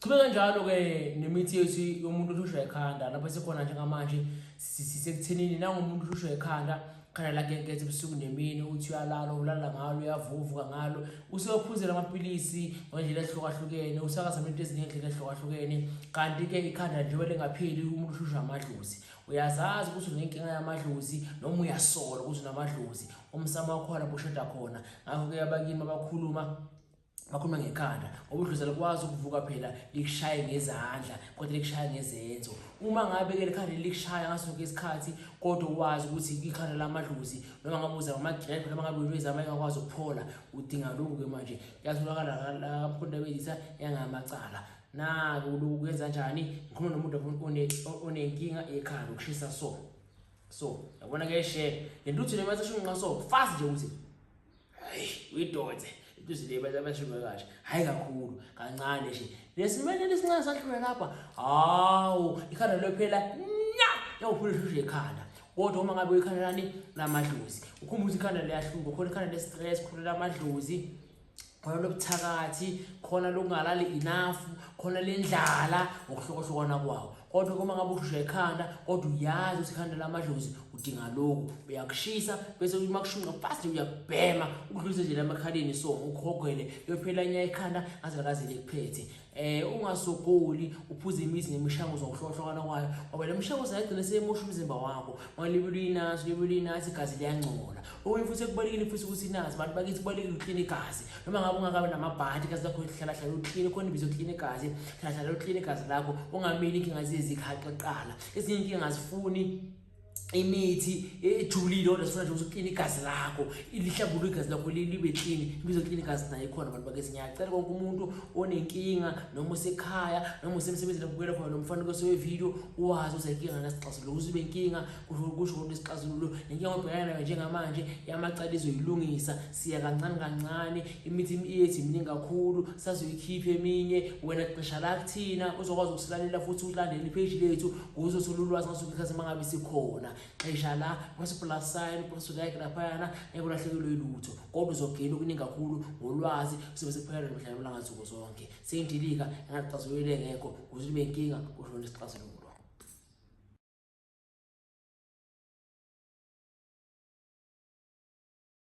Siqhubeka njalo-ke nemithi yethu yomuntu ohlushwa ekhanda lapho sikhona njengamanje sisekuthenini nangomuntu ohlushwa ekhanda khanda lakhe nkethe ebusuku nemini uthi uyalala ulala ngalo uyavuvuka ngalo useyophuzela amapilisi ngendlela ehlukahlukene usakazama into eziningi ngendlela ehlukahlukene kanti-ke ikhanda njengoba lingapheli umuntu uhlushwa amadlozi uyazazi ukuthi unenkinga yamadlozi noma uyasola ukuthi unamadlozi umsamo wakho lapho ushada khona ngakho-ke abakimi abakhuluma bakhuluma ngekhanda ngoba udlozi alikwazi ukuvuka phela likushaye ngezandla kodwa likushaya ngezenzo uma ngabe ke likhanda likushaya ngaso sonke isikhathi kodwa wazi ukuthi ikhanda lamadlozi noma ngabe uzama ama-drip noma ngabe uyizama ingakwazi ukuphola udinga lokhu-ke manje kuyatholakala la mkhonto abezisa yangamacala naku lokhu kuyenza njani ngikhuluma nomuntu onenkinga yekhanda ukushisa so so yabona ke she le ntuthu le mase shunqa so fast nje ukuthi hayi uyidonse intuzi le bashume kanje hayi kakhulu kancane nje lesimene lesincane sahlula lapha hawu ikhanda lophela nya yawuphula ishushu ekhanda kodwa uma ngabe ikhanda lani lamadlozi ukhumbula ukuthi ikhanda liyahluka khona ikhanda le-stress khona lamadlozi khona lobuthakathi khona lokungalali enough khona lendlala ngokuhlukahlukana kwawo kodwa uma ngabe ushusha ikhanda kodwa uyazi ukuthi ikhanda lamadlozi udinga lokhu uyakushisa bese uma kushunqa fast uyabhema ukudlulise nje lamakhaleni so ukhogele kuyophela nya ikhanda ngaze lakaze likuphethe eh ungasokoli uphuze imithi nemishanguzo ngokuhlohlokana kwayo ngoba le mishanguzo ayigcine seyemosha umzimba wakho ngoba libulinazi libulinazi igazi liyangcola okunye futhi kubalulekile futhi ukuthi nazi abantu bakithi kubalulekile uklina igazi noma ngabe ungakabi namabhadi igazi lakho lihlala hlala uklina khona ibizo uklina igazi hlala hlala uklina igazi lakho ungameli inkinga zizikhaxe kuqala ezinye inkinga azifuni imithi ejulile kodwa sifuna nje ukuthi uklina igazi lakho lihlambuluke igazi lakho libe clean ibizo clean igazi nayo ikhona abantu bakithi ngiyacela konke umuntu onenkinga noma usekhaya noma usemsebenzini kubukela khona lo mfanekiso wevideo uwazi ukuthi inkinga nasixazululo ukuze ube inkinga kusho kusho ukuthi isixazululo nenkinga obhekana nayo njengamanje yamacala izoyilungisa siya kancane kancane imithi yethu iminingi kakhulu sazoyikhipha eminye wena qisha la kuthina uzokwazi ukusilalela futhi ulandele ipage lethu ukuze uthole ulwazi ngaso sonke isikhathi uma ngabe sikhona qisha la press plus sign press like laphayana ngeke ulahlekelwe yilutho kodwa uzogena okuningi kakhulu ngolwazi sibe siphela nomhlaba langansuku zonke sengidilika engaxazulule ngekho ukuze ube inkinga kusho nesixazululo.